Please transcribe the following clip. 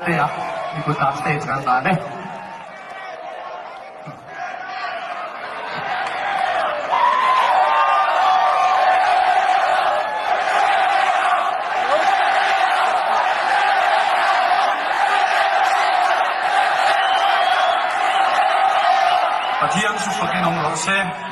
Tea i kutah stage kan hlan e. Pathian chu fakin awm rawh se.